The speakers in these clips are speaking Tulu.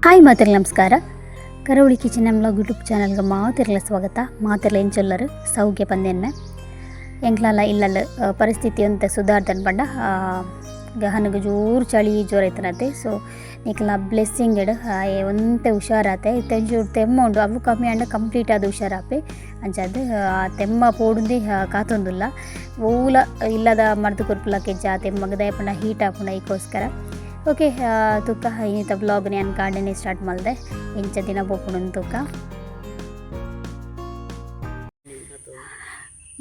ಹಾಯ್ ಮಾತೆರ್ಲ ನಮಸ್ಕಾರ. ಕರಾವಳಿ ಕಿಚನ್ ನಮ್ಲ ಯೂಟ್ಯೂಬ್ ಚಾನಲ್ಗೆ ಮಾತೆರ್ಲ ಸ್ವಾಗತ. ಮಾತೆರ್ಲ ಎಂಚೊಲ್ಲರು ಸೌಖ್ಯ ಪಂದೆನ್ನೆ ಎಂಕ್ಲಲ ಇಲ್ಲಲ್ಲ ಪರಿಸ್ಥಿತಿ ಅಂತ ಸುಧಾರ್ದನ್ ಪಂಡ ಗಹನಗ ಜೋರು ಚಳಿ ಜೋರ ಐತನತೆ. ಸೊ ನಿಕ್ಲ ಬ್ಲೆಸ್ಸಿಂಗ್ ಆಯೆ ಒಂತೆ ಹುಷಾರಾತೆ. ಇತ್ತೆ ಒಂಚೂರು ತೆಮ್ಮ ಉಂಡು, ಅವು ಕಮ್ಮಿ ಆಂಡ ಕಂಪ್ಲೀಟ್ ಆದ್ ಹುಷಾರಾಪೆ. ಅಂಚಾದ್ ಆ ತೆಮ್ಮ ಪೋಡುಂದಿ ಕಾತೊಂದುಲ್ಲ. ಓಲ ಇಲ್ಲದ ಮರ್ದ್ ಕೊರ್ಪುಲ ಕೆಜ್ಜ ಆ ತೆಮ್ಮಗ್, ದಾಯೆ ಪಂಡ ಹೀಟ್ ಆಪುಂಡು, ಐಕೋಸ್ಕರ. ಓಕೆ, ತುಕ್ಕ ಇನ್ನಿತ ವ್ಲಾಗ್ ಯಾನ್ ಕಾಂಡೆನೆ ಸ್ಟಾರ್ಟ್ ಮಲ್ದೆ, ಎಂಚ ದಿನ ಪೋಪುಂಡು ತುಕ್ಕ.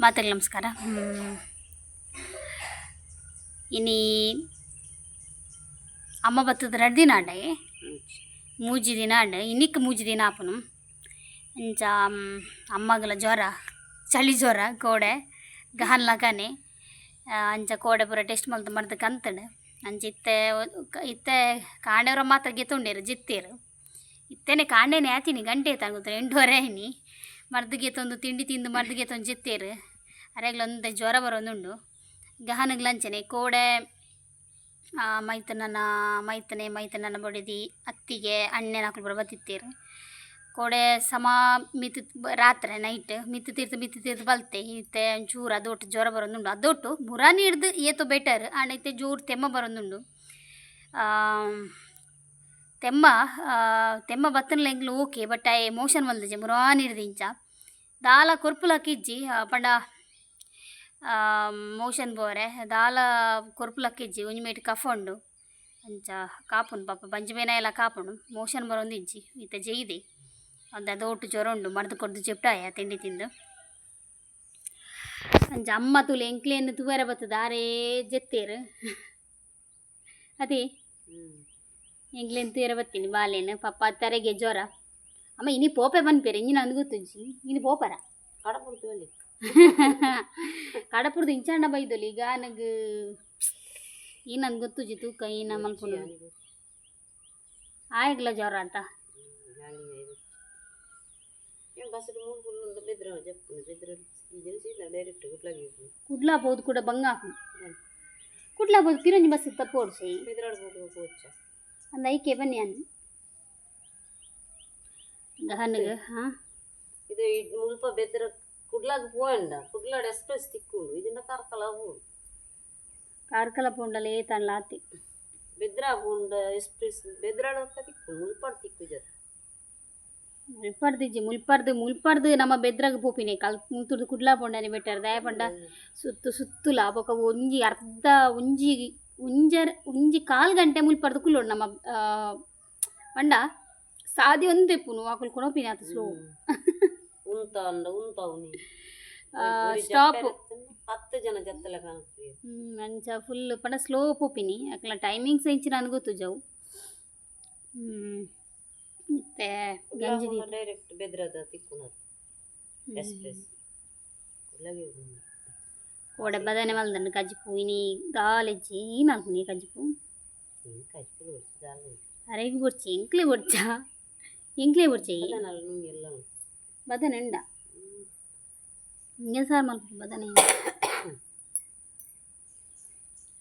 ಮಾತೆರ್ಲ ನಮಸ್ಕಾರ. ಇನಿ ಅಮ್ಮ ಬತ್ತದ ರಡ್ಡ್ ದಿನ ಆಂಡಯೆ, 3 ದಿನ ಆಂಡ್. ಇನ್ನಿಕ್ 3 ದಿನ ಆಪುನು. ಇಂಚ ಅಮ್ಮಗಲ ಜ್ವರ, ಚಳಿ ಜ್ವರ ಕೋಡೆ ಗಹನ್ಲಕನೆ. ಅಂಚ ಕೋಡೆ ಪೂರ ಟೆಸ್ಟ್ ಮಲ್ತ್ ಮರ್ದ್ ಕಂತ್ಂಡ್. ಅಂಚ ಇತ್ತೆ ಇತ್ತೆ ಕಾಂಡೆವರ ಮಾತ್ರ ಗೆತೊಂಡೇರು ಜಿತ್ತೇರು. ಇತ್ತೆನೆ ಕಾಂಡೆನೆ ಆತಿನಿ, ಗಂಟೆ ಏತ್ ಗೊತ್ತ? 8:30 ಆಯ್ನಿ. ಮರ್ದ್ ಗೆತೊಂದು, ತಿಂಡಿ ತಿಂದು ಮರ್ದ್ ಗೆತೊಂದು ಜೆತ್ತೇರು. ಅರೆಗ್ಲ ಒಂತೆ ಜ್ವರ ಬರೋದುಂಡು. ಗಹನಗ್ಲ ಅಂಚನೆ. ಕೋಡೆ ಮೈತನನ ಮೈತನೆ, ಮೈತನನ ಬೊಡೆದಿ, ಅತ್ತಿಗೆ, ಅಣ್ಣೆನಕುಲು ಪೂರ ಬತ್ತಿತ್ತೇರು. ಕೋಡೆ ಸಮ ಮಿತ್ತ್ ರಾತ್ರೆ ನೈಟ್ ಮಿತ್ತ್ ತಿರ್ತ್ ಮಿತ್ತ್ ತಿರ್ತ್ ಬಲ್ತೆ. ಇತ್ತೆ ಒಂಚೂರು ಅದೊಟ್ಟು ಜ್ವರ ಬರೋದುಂಡು. ಅದೊಟ್ಟು ಮುರಾನಿ ಹಿಡ್ದು ಏತೋ ಬೆಟರ್ ಆಂಡ ಇತ್ತೆ ಜೋರು ತೆಮ್ಮ ಬರೋದುಂಡು. ತೆಮ್ಮ ತೆಮ್ಮ ಬತ್ತನ್ಲ ಎಂಕ್ಲು ಓಕೆ, ಬಟ್ ಆಯೆ ಮೋಷನ್ ಮಲ್ದಿಜೆ ಮುರಾನಿ ಹಿಡ್ದು. ಇಂಚ ದಾಲ ಕೊರ್ಪುಲಕ್ಕಿಜ್ಜಿ ಪಂಡ ಮೋಷನ್ ಪೋರೆ ದಾಲ ಕೊರ್ಪುಲಕ್ಕಿಜ್ಜಿ. ಒಂಜಿ ಮೈಟ್ ಕಫ ಉಂಡು, ಅಂಚ ಕಾಪುಂಡು. ಪಾಪ ಬಂಜಿ ಬೇನೆ ಎಲ್ಲ ಕಾಪುಂಡು, ಮೋಷನ್ ಬರೋಂದಿಜ್ಜಿ. ಇತ್ತೆ ಜೈದೆ ಒಂದು ಅದೊಟ್ಟು ಜ್ವರ ಉಂಡು. ಮರ್ದ್ ಕೊರ್ದು ಜೆಪ್ಟಾಯ ತಿಂಡಿ ತಿಂದು. ಅಂಚ ಅಮ್ಮ ತೂಲೆ, ಎಂಕ್ಲೇನ್ ತೂವರೆ ಬತ್ತದ, ಆರೇ ಜೆತ್ತೇರು ಅದೇ. ಎಂಕ್ಲೇನ್ ತೂಯರೆ ಬತ್ತೀನಿ ಬಾಲೆನ್. ಪಾಪ ತರೆಗೆ ಜ್ವರ. ಅಮ್ಮ ಇನಿ ಪೋಪೆ ಪನ್ಪೇರು, ಇಂಜಿನ ಅಂದ್ ಗೊತ್ತುಂಚಿ. ಇನಿ ಪೋಪರ? ಕಡಪುಡ್ತು. ಕಡಪುಡ್ದು ಇಂಚಾಂಡ ಬೈದೊಲಿ. ಈಗ ನನಗೆ ಏನಂದ್ ಗೊತ್ತುಜಿ, ತೂಕ ಏನ ಮಲ್ಪುನು. ಆಯಗ್ಲ ಜ್ವರ ಅಂತ. ಬಸ್ ಮೂರು ಕುಲ್ಲುಂದು ಬೆದ್ರ ಜಪ್ಪುನು ಬೆದ್ರ ಸೀದಾ ಡೈರೆಕ್ಟ್ ಕುಡ್ಲಾಗಿ. ಕುಡ್ಲ ಪೋದು ಕೂಡ ಬಂಗ ಆಪುಂಡು. ಕುಡ್ಲ ಪೋದು ಪಿರೊಂಜಿ ಬಸ್ ತಪ್ಪೋಡ್ಸಿ. ಬೆದ್ರಾಡ್ ಪೋದು ಪೋಚ್ಚ. ಅಂದ ಐಕೆ ಬನ್ನಿ ಅನ್ ಗಹನಿಗೆ ಹಾಂ. ಇದು ಮುಲ್ಪ ಬೆದ್ರ ಕುಡ್ಲಾಗ ಪೋಂಡ, ಕುಡ್ಲಾಡ್ ಎಕ್ಸ್ಪ್ರೆಸ್ ತಿಕ್ಕುಂಡು, ಇದನ್ನ ಕಾರ್ಕಳ ಪೋಡು. ಕಾರ್ಕಳ ಪೋಂಡಲೇ ತಣ್ಣಾತಿ. ಬೆದ್ರ ಪೋಂಡ ಎಕ್ಸ್ಪ್ರೆಸ್ ಬೆದ್ರಾಡ್ ತಿಕ್ಕು, ಮುಲ್ಪಾಡ್ ತಿಕ್ಕುಜ. ಮುಲ್ಪರ್ದು ಇಜ್ಜಿ. ಮುಲ್ಪರ್ದು ಮುಲ್ಪರ್ದು ನಮ್ಮ ಬೆದ್ರಾಗ ಪೋಪಿನಿ ಕಲ್ ಮುಲ್ತುರ್ದು ಕುಡ್ಲ ಪೋಂಡನೆ ಬೆಟರ್. ದಾಯೆ ಪಂಡ ಸುತ್ತು ಸುತ್ತುಲ ಬೊಕ ಒಂಜಿ ಅರ್ಧ ಒಂಜಿ ಒಂಜರ್ ಒಂಜಿ ಕಾಲ್ ಗಂಟೆ ಮುಲ್ಪರ್ದು ಕುಲ್ಲೋಡು. ನಮ್ಮ ಪಂಡ ಸಾದಿ ಒಂದೆಪ್ಪುನು, ಅಕುಲು ಕೊನೊಪಿನಿ ಆತ್ ಸ್ಲೋ. ಉಂತ ಅಂಡ ಉಂತಾವು. ಸ್ಟಾಪ್. 10 ಜನ ಜತ್ತಲ ಕಾಣ್ತೀವಿ. ಅಂಚ ಫುಲ್ ಪಂಡ ಸ್ಲೋ ಪೋಪಿನಿ. ಅಕ್ಲ ಟೈಮಿಂಗ್ಸ್ ಎಂಚಿನ ಅಂದ್ ಗೊತ್ತುಜವು. ಇತ್ತೆ ಗಂಜಿ ದೀತ. Direct ಬೆದ್ರದ ತಿಕ್ಕುನದು express, ಕುಡ್ಲಾಗೆ. ಕೋಡೆ ಬದನೆ ಮಲ್ದನ್ನು ಕಜಿಪು. ಇನಿ ದಾಲೆಜ್ಜಿ, ಈ ಮಲ್ಪುನಿ ಕಜಿಪು. ಕಜ್ಪುಲು ಬೊಡ್ಚಿ ದಾಲ. ಅರೆಗ್ ಬೊಡ್ಚಿ, ಎಂಕ್ಲೆ ಬೊಡ್ಚಾ? ಎಂಕ್ಲೆ ಬೊಡ್ಚಿ. ಬದನಲ್ಲ ನುಂಗಿ ಎಲ್ಲ. ಬದನೆ ಉಂಡ, ಹಿಂಗೆ ಸಾರು ಮಲ್ಪು ಬದನೆ.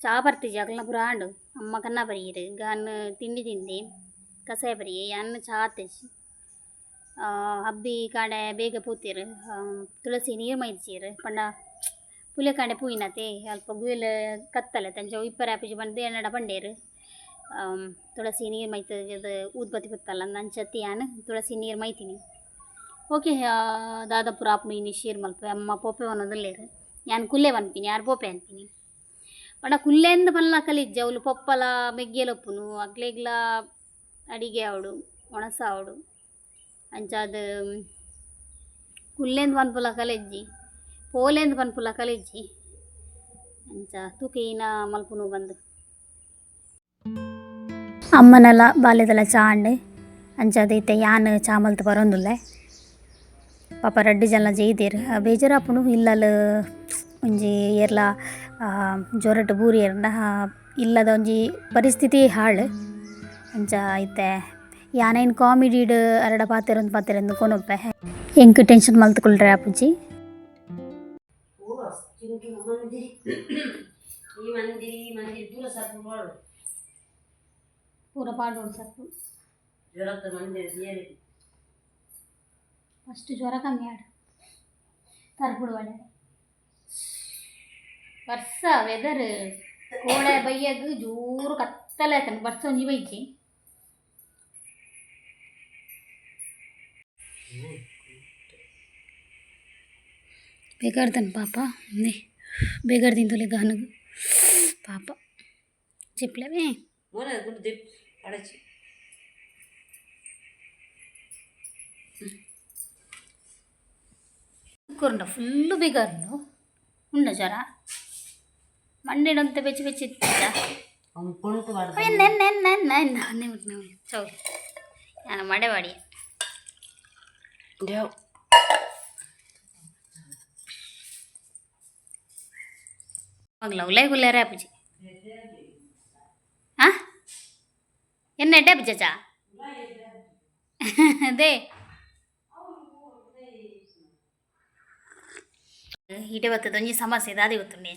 ಚಾ ಬರ್ತಿಜಿ ಅಕಲ್ನ ಪೂರ ಆಂಡು. ಅಮ್ಮ ಕನ್ನ ಬರಿಯೆರ್ ಗಾನ್ ತಿಂಡಿ ತಿಂದೆ, ಕಸಾಯ ಬರಿಯೆ, ಯಾನ್ ಚಾ ಆತೇಜಿ. ಹಬ್ಬಿ ಕಾಂಡೆ ಬೇಗ ಪೂತೇರು, ತುಳಸಿ ನೀರು ಮೈದ್ಜೇರು. ಪಂಡ ಪುಲೆ ಕಾಂಡೆ ಪೂಯಿನತೆ ಅಲ್ಪ ಗುವೆಲ್ ಕತ್ತಲೆ ಅಂಚ ಇಪ್ಪರೆ ಆಪುಜಿ ಪಂದ್ ಎನ್ನಡ ಪಂಡೇರು. ತುಳಸಿ ನೀರು ಮೈತ್ ಊದ್ಬತ್ತಿ ಪುತ್ತಲ್ಲ ಅಂಚತ್ತಿ ಯಾನ್ ತುಳಸಿ ನೀರು ಮೈತೀನಿ. ಓಕೆ, ದಾದ ಪೂರ ಆಪುಂಡು ಇನಿ ಶೇರ್ ಮಲ್ಪುವೆ. ಅಮ್ಮ ಪೋಪೆ ಪನೊಂದುಲ್ಲೆರ್, ಯಾನ್ ಕುಲ್ಲೆ ಪನ್ಪಿನಿ, ಯಾರ್ ಪೋಪೆ ಅನ್ಪಿನಿ. ಪಂಡ ಕುಲ್ಲೆಂದ್ ಪನ್ಲಕಲ್ ಇಜ್ಜಿ, ಅವ್ಲು ಪೊಪ್ಪಲ ಮೆಗ್ಗೆಲ ಉಪ್ಪುನು, ಅಕ್ಲೆಗ್ಲ ಅಡಿಗೆ ಆವೊಡು, ಒಣಸ್ ಆವೊಡು. ಅಂಚಾದ್ ಕುಲ್ಲೆಂದ್ ಪನ್ಪುಲಕಲ್ ಇಜ್ಜಿ, ಪೋಲೆಂದ್ ಪನ್ಪುಲಕಲ್ ಇಜ್ಜಿ. ಅಂಚ ತೂಕ ಈನ ಮಲ್ಪುನು ಬಂದ್. ಅಮ್ಮನಲ ಬಾಲ್ಯದಲ ಚಾ ಆಂಡ್. ಅಂಚಾದ್ ಇತ್ತೆ ಯಾನ್ ಚಾ ಮಲ್ತ್ ಬರೋಂದುಲ್ಲೆ. ಪಾಪ ರಡ್ಡ್ ಜನ ಜೈದೆರ್, ಬೇಜಾರಾಪುಂಡು. ಇಲ್ಲಲ್ ಒಂಜಿ ಏರ್ಲ ಜ್ವರಟ್ ಬೂರಿಯೆರ್ಂಡ ಇಲ್ಲದ ಒಂಜಿ ಪರಿಸ್ಥಿತಿ ಹಾಳು. ಅಂಚ ಇತ್ತೆ ಯಾನ್ ಐನ್ ಕಾಮಿಡಿಡ್ ಅರೆಡ ಪಾತೆರೊಂದು ಪಾತೆರೊಂದು ಕೊನೊಪೆ. ಎಂಕ್ ಟೆನ್ಷನ್ ಮಲ್ತ್ ಕುಲ್ರೆ ಆಪುಜಿ. ಮಂದಿರಿ ಈ ಮಂದಿರಿ ಈ ಮಂದಿರಿ ಪೂರ ಸರ್ಪು ಪಾಡು. ಪೂರ ಪಾಡೋಡು ಸರ್ಪು. ಜ್ವರತ್ತ ಮಂದೆ ಏರಿ. ಫಸ್ಟ್ ಜ್ವರ ಕಮ್ಮಿ ಆಡು ತರ್ಪುಡು ಒಳ್ಳೆ ವರ್ಷ ವೆದರ್ ಕೋಡೆ ಬೈಯಗ್ ಜೋರು ಕತ್ತಲೆ ಆಯ್ತಾನೆ ಬರ್ಸ ಒಂಜಿ ಬೈಜಿ. ಬೇಗಾರ್ದನ್ ಪಾಪ ನೇ ಬೇಗಾರ್ ತಿಂತೊಲೆ ಗಹನಗು ಪಾಪ ಚಿಪ್ಲವೇ. ಮೋನೆ ಗುಂಡು ದಿಪ್ ಅಡಚಿ. ಕುರುಂಡ ಫುಲ್ಲು ಬೇಗಾರ್ನು ಉಂಡ ಜ್ವರ ಮಂಡೆಡಂತ ಬೆಚ್ಚಿ ಬೆಚ್ಚಿ ಇತ್ತ. ಅವ್ನು ಕೊಂಟು ಮಾಡ್ದ. ಎನ್ನ ಎನ್ನ ಎನ್ನ ಎನ್ನ ಎನ್ನ ಚೌ ನಾನು ಮಡೆವಾಡಿ. ಯಾವ ಮಗ್ಲ ಉಲೈ ಗುಲ್ಲಾರ ಅಪ್ಪುಜಿ ಆ ಎನ್ನ ಎಡ್ಡೆ ಅಪ್ಪುಜ ಅದೇ ಇಡೆ ಬತ್ತದ ಒಂಜಿ ಸಮಸ್ಯೆ ದಾದಿ ಗೊತ್ತುಂಡೆ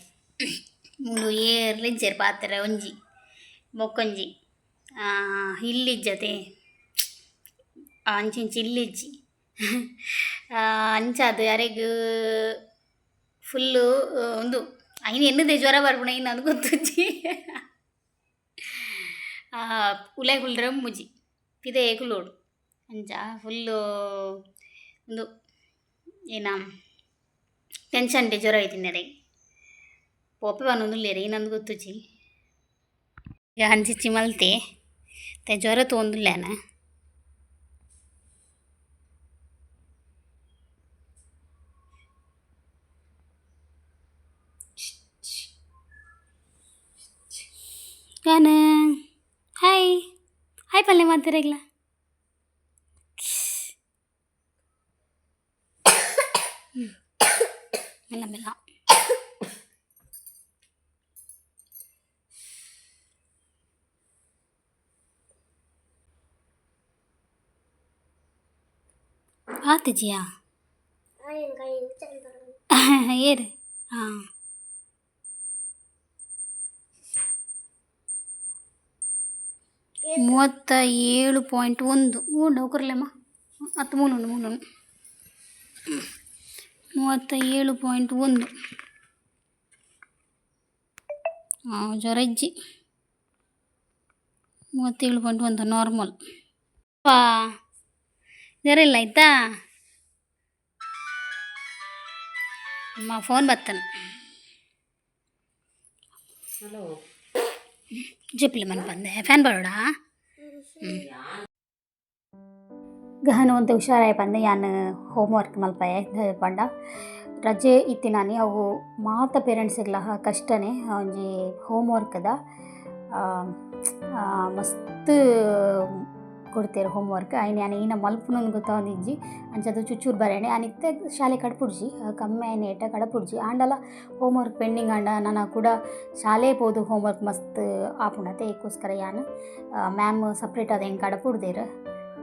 ಮೂಲು ಏರ್ಲಿಂಚೇರು ಪಾತ್ರೆ ಒಂಜಿ ಬೊಕ್ಕೊಂಜಿ ಇಲ್ಲಿಜ್ಜತೆ ಅಂಚಿಂಚಿ ಇಲ್ಲಿಜ್ಜಿ ಅಂಚಾದ್ ಅರೆಗ್ ಫುಲ್ಲು ಉಂದು ಐನ್ ಎನ್ನುದೆ ಜ್ವರ ಬರ್ಪುಣ ಇನ್ನು ಅದು ಗೊತ್ತುಜ್ಜಿ. ಉಲಾಯಿ ಕುಲ್ರೆ ಮುಜಿ ಪಿದೆ ಕುಲ್ಲೋಡು ಅಂಚ ಫುಲ್ಲು ಉಂದು ಏನ ಟೆನ್ಷನ್ ಜ್ವರ ಐತಿನ ಪೋಪೆ ಪನೊಂದುಲ್ಲೆರ್ ಇನಂದ್ ಗೊತ್ತುಜ್ಜಿ. ಅಂಚಿಚ್ಚಿ ಮಲ್ತೆ ತೆ ಜ್ವರ ತೋಂದುಲ್ಲೇನ. ಗಾನ ಹಾಯ್ ಹಾಯ್ ಪಲ್ಲೆ ಮಾತಿರಗ್ಲ ಮೆಲ್ಲ ಮೆಲ್ಲ ಆತಿಜಿಯಾ ಏರು ಹಾಂ 37.1 ಉಂಡು ಕುರ್ಲೆಮ್ಮ ಹತ್ತು ಮೂಲು ಉಂಡು ಮೂಲು 37.1. ಹಾಂ ಜ್ವರ ಇಜ್ಜಿ 37.1 ನಾರ್ಮಲ್. ಪಾ ಜ್ವರ ಇಲ್ಲ ಆಯ್ತಾ. ಅಮ್ಮ ಫೋನ್ ಬರ್ತಾನೆ. ಹಲೋ. ಜಿಪ್ಲಿ ಮನ್ ಬಂದೆ ಫ್ಯಾನ್ ಬರೋಡ ಗಹನ ಒಂತೆ ಹುಷಾರಾಯ ಪಂದೆ ಯಾನ್ ಹೋಮ್ವರ್ಕ್ ಮಲ್ಪಾಯೆ ಪಂಡ ರಜೆ ಇತ್ತಿನಾನಿ ಅವು ಮಾತ ಪೇರೆಂಟ್ಸ್ಗ್ಲ ಕಷ್ಟನೇ ಒಂಜಿ ಹೋಮ್ವರ್ಕ್ದ ಮಸ್ತ್ ಕೊಡ್ತೇರು ಹೋಮ್ವರ್ಕ್ ಐನ್ ಯಾನ್ ಈನ ಮಲ್ಪುನಂದು ಗೊತ್ತಾವೊಂದಿಜ್ಜಿ ಅಂಚದ ಚುಚ್ಚೂರು ಬರೇಣೆ ಆನ್ ಇತ್ತೆ ಶಾಲೆ ಕಡಪುಡ್ಜಿ ಕಮ್ಮಿ ಆಯ್ನ ಏಟ ಕಡಪುಡ್ಜಿ ಆಂಡಲ ಹೋಮ್ವರ್ಕ್ ಪೆಂಡಿಂಗ್ ಆಂಡ ನನ ಕೂಡ ಶಾಲೆ ಪೋದು ಹೋಮ್ವರ್ಕ್ ಮಸ್ತ್ ಆಪುಂಡತೆ ಐಕೋಸ್ಕರ ಯಾನ್ ಮ್ಯಾಮ್ ಸಪ್ರೇಟ್ ಆದ್ ಎಂಕ್ ಕಡಪುಡ್ದೆರ್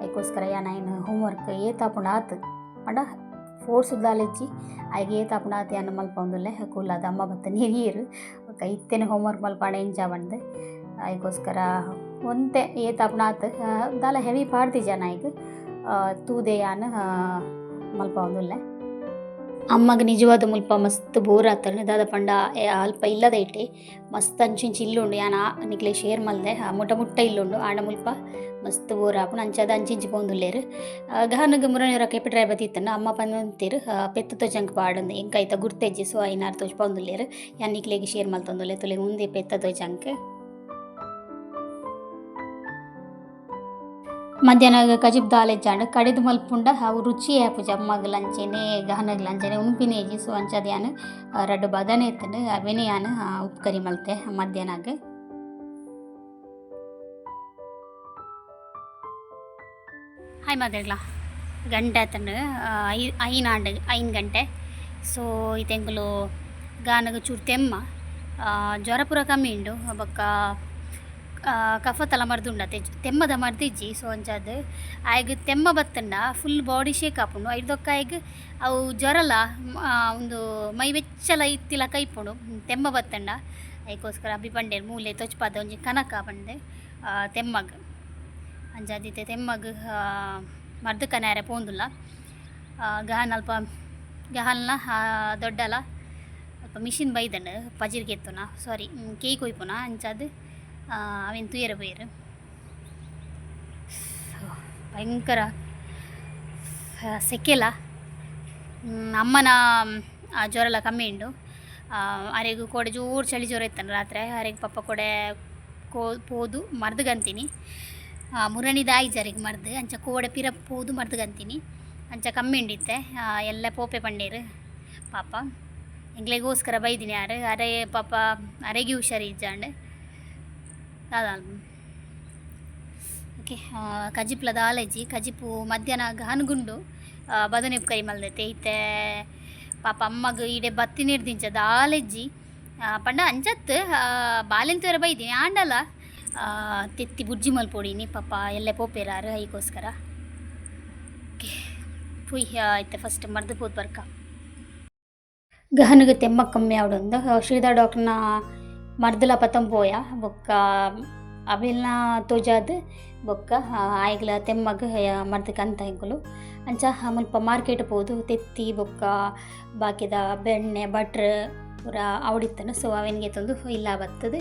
ಐಕೋಸ್ಕರ ಯಾನ್ ಐನ್ ಹೋಮ್ವರ್ಕ್ ಏತ್ ಆಪುಂಡು ಆತ್ ಪಂಡ ಫೋರ್ಸ್ ದಾಲಿಜ್ಜಿ ಐಗೆ ಏತ್ ಆಪುಂಡು ಆತ್ ಯಾನ್ ಮಲ್ಪೊಂದುಲ್ಲೆ ಕುಲ್ಲಾದ್ ಅಮ್ಮ ಬತ್ತ ನೀರು ಬೊಕ್ಕ ಇತ್ತೆನೆ ಹೋಮ್ವರ್ಕ್ ಮಲ್ಪಾಂಡ ಎಂಚ ಪಂದ್ ಐಕೋಸ್ಕರ ಒಂತೆ ಏತ್ ಆಪುಂಡು ಆತ್ ದಾಲ ಹೆವಿ ಪಾಡ್ದಿಜ ಐಕ್ ತೂದೆ ಯಾನ್ ಮಲ್ಪೊಂದುಲ್ಲೆ. ಅಮ್ಮಗ್ ನಿಜವಾದ ಮುಲ್ಪ ಮಸ್ತ್ ಬೋರ್ ಆತಂಡ್ ದಾದ ಪಂಡ ಅಲ್ಪ ಇಲ್ಲದ ಇಟ್ಟೆ ಮಸ್ತ್ ಅಂಚಿಂಚಿ ಇಲ್ಲುಂಡು ಯಾನ್ ನಿಕ್ಲೆ ಶೇರ್ ಮಲ್ದೆ ಮುಟ್ಟ ಮುಟ್ಟ ಇಲ್ಲುಂಡು ಆಂಡ ಮುಲ್ಪ ಮಸ್ತ್ ಬೋರ್ ಆಪುಂಡು ಅಂಚಾದ್ ಅಂಚಿಂಚಿ ಪೋವೊಂದುಲ್ಲೆರ್. ಗಹನಗ್ ಮುರನಿರ ಕೆಪಿಟ್ರಾಯ ಬತ್ತಿತ್ತಂಡ ಅಮ್ಮ ಪನೊಂತೆರ್ ಪೆತ್ತ ತೋಜಂಕ್ ಪಾಡಂದ್ ಎಂಕ್ ಐತ ಗುರ್ತೆಜ್ಜಿ ಸೊ ಐನಾರ್ ತೋಜ್ಪಾವೊಂದುಲ್ಲೆರ್ ಯಾನ್ ನಿಕ್ಲೆಗ್ ಶೇರ್ ಮಲ್ತೊಂದುಲ್ಲೆ ತುಲೆ ಉಂದೆ ಪೆತ್ತ ತೋಜಂಕ್. ಮಧ್ಯಾಹ್ನ ಕಜಿಪ್ ದಾಲ್ ಇಜ್ಜಾಂಡ್ ಕಡೆದು ಮಲ್ಪುಂಡ ಅವು ರುಚಿ ಆಪುಜಿ ಅಮ್ಮಗ್ ಅಂಚೆನೆ ಗಹನಗ್ಲ ಅಂಚೆನೆ ಉನ್ಪಿನೇ ಇಜ್ಜಿ ಸೊ ಅಂಚಾದ್ ಯಾನ್ ರಡ್ಡ್ ಬದನೆ ಇತ್ತ್ಂಡ್ ಅವೆನೆ ಯಾನ್ ಉಪ್ಪುಕರಿ ಮಲ್ತೆ ಮಧ್ಯಾಹ್ನಗ್. ಹಾಯ್ ಮಾತೆರ್ಗ್ಲ ಗಂಟೆ ಆತಂಡ್ ಐನ್ ಆಂಡ್ 5 ಗಂಟೆ ಸೊ ಇತ್ತೆ ಎಂಕುಲು ಗಾನಗ್ ಚೂರು ತೆಮ್ಮ ಜ್ವರ ಪೂರ ಕಮ್ಮಿ ಉಂಡು ಬೊಕ್ಕ ಕಫ ತಲ ಮರ್ದ್ ಉಂಡತೆ ತೆಮ್ಮದ ಮರ್ದ್ ಇಜ್ಜಿ ಸೊ ಅಂಚಾದ್ ಆಯಗ್ ತೆಮ್ಮ ಬತ್ತಂಡ full body shake ಆಪುಂಡು ಐಡ್ದೊಕ್ಕ ಆಯಗ್ ಅವು ಜ್ವರಲ ಉಂದು ಮೈ ಬೆಚ್ಚಲ ಇತ್ತಿಲಕ ಇಪ್ಪುಂಡು ತೆಮ್ಮ ಬತ್ತಂಡ ಐಕೋಸ್ಕರ ಅಭಿ ಪಂಡೆರ್ ಮೂಲೆ ತೊಚ್ಪಾದ ಒಂಜಿ ಕನಕ ಪಂಡೆ ತೆಮ್ಮಗ್ ಅಂಚಾದಿತ್ತೆ ತೆಮ್ಮಗ್ ಮರ್ದ್ ಕನಾರೆ ಪೋಂದುಲ್ಲ. ಗಹನ್ ಅಲ್ಪ ಗಹಲ್ನ ದೊಡ್ಡಲ ಅಲ್ಪ ಮಿಷಿನ್ ಬೈದಂಡ್ ಪಜಿರ್ ಕೆತ್ತುನ, ಸಾರಿ, ಕೇಕ್ ಕೊಯ್ಪುನ. ಅಂಚಾದ್ ಅವೆನ್ ತೂಯೆರೆ ಪೋಯೆರ್. ಭಯಂಕರ ಸೆಕೆಲ. ಅಮ್ಮನ ಜ್ವರಲ ಕಮ್ಮಿ ಉಂಡು. ಅರೆಗ್ ಕೋಡೆ ಜೋರು ಚಳಿ ಜ್ವರ ಇತ್ತಂಡು ರಾತ್ರೆ. ಅರೆಗ್ ಪಪ್ಪ ಕೋಡೆ ಕೋ ಪೋದು ಮರ್ದ್ ಕಂತೀನಿ. ಮುರಣಿದ ಆಯ್ಜಾರಿಗೆ ಮರ್ದ್. ಅಂಚ ಕೋಡೆ ಪಿರ ಪೋದು ಮರ್ದ್ ಕಂತೀನಿ. ಅಂಚ ಕಮ್ಮಿ ಉಂಡಿತ್ತೆ. ಎಲ್ಲ ಪೋಪೆ ಪಂಡೇರು ಪಾಪ. ಎಂಕ್ಲೆಗೋಸ್ಕರ ಬೈದಿನಿ ಯಾರು. ಅರೆ ಪಾಪ ಅರೆಗೆ ಹುಷಾರು ಇಜ್ಜಾಂಡ್ ದಾದ. ಓಕೆ, ಕಜಿಪ್ಲ ದಾಲಜಿ ಕಜಿಪು ಮಧ್ಯಾಹ್ನ ಗಹನ್ಗುಂಡು ಬದನೆ ಕರಿ ಮಲ್ದೈತೆ. ಇತ್ತೆ ಪಾಪ ಅಮ್ಮಗ್ ಈಡೆ ಬತ್ತಿ ನೀರ್ದಿಂಚ ದಾಲೆಜ್ಜಿ ಪಂಡ ಅಂಚತ್ ಬಾಲೆಂತವರ ಬೈದಿನಿ ಆಂಡಲ ತೆತ್ತಿ ಬುಜ್ಜಿ ಮಲ್ಪೊಡಿನಿ. ಪಾಪ ಎಲ್ಲೆ ಪೋಪೆರಾರು ಐಕೋಸ್ಕರ. ಓಕೆ, ಪುಯ್ ಇತ್ತೆ ಫಸ್ಟ್ ಮರ್ದು ಪೋದು ಬರ್ಕ. ಗಹನಗ ತೆಮ್ಮ ಕಮ್ಮಿ ಆವಡೊಂದು ಶ್ರೀಧರ್ ಡಾಕ್ಟರ್ನ ಮರ್ದಲ ಪತಂಪೋಯ ಬೊಕ್ಕ ಅವೆಲ್ನ ತೋಜಾದ್ ಬೊಕ್ಕ ಆಯ್ಗ್ಲ ತೆಮ್ಮಗ್ ಮರ್ದ್ ಕಂತ ಎಂಕುಲು. ಅಂಚ ಮುಲ್ಪ ಮಾರ್ಕೆಟ್ ಪೋದು ತೆತ್ತಿ ಬೊಕ್ಕ ಬಾಕಿದ ಬೆಣ್ಣೆ, ಬಟ್ರ್ ಪೂರ ಅವಡಿತ್ತನು. ಸೊ ಅವೆನ್ಗೆ ತಂದು ಇಲ್ಲ ಬತ್ತದು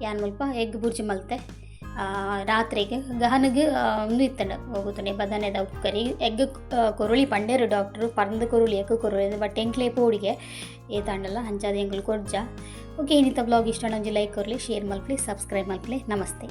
ಯಾನ್ ಮುಲ್ಪ ಎಗ್ ಬುರ್ಜಿ ಮಲ್ತೆ ರಾತ್ರೆಗ್. ಗಹನಗ್ ಉಂದು ಇತ್ತಂಡ ಹೋಗುತ್ತನೆ ಬದನೆದ ಉಪ್ಪುಕರಿ. ಎಗ್ ಕೊರೊಳಿ ಪಂಡೇರು ಡಾಕ್ಟ್ರು, ಪರ್ಂದ್ ಕೊರೊಳಿ, ಎಗ್ ಕೊರೊಳಿ. ಬಟ್ ಎಂಕ್ಲೆ ಪೋಡಿಗೆ ಏತಾಂಡಲ ಅಂಚಾದ ಎಂಕುಲು ಕೊರ್ಜ. ಓಕೆ, ಇನ್ನಿತ ಬ್ಲಾಗ್ ಇಷ್ಟ ಒಂಜಿ ಲೈಕ್ ಕೊರ್ಲಿ, ಶೇರ್ ಮಲ್ಪಲಿ, ಸಬ್ಸ್ಕ್ರೈಬ್ ಮಲ್ಪಲಿ. ನಮಸ್ತೆ.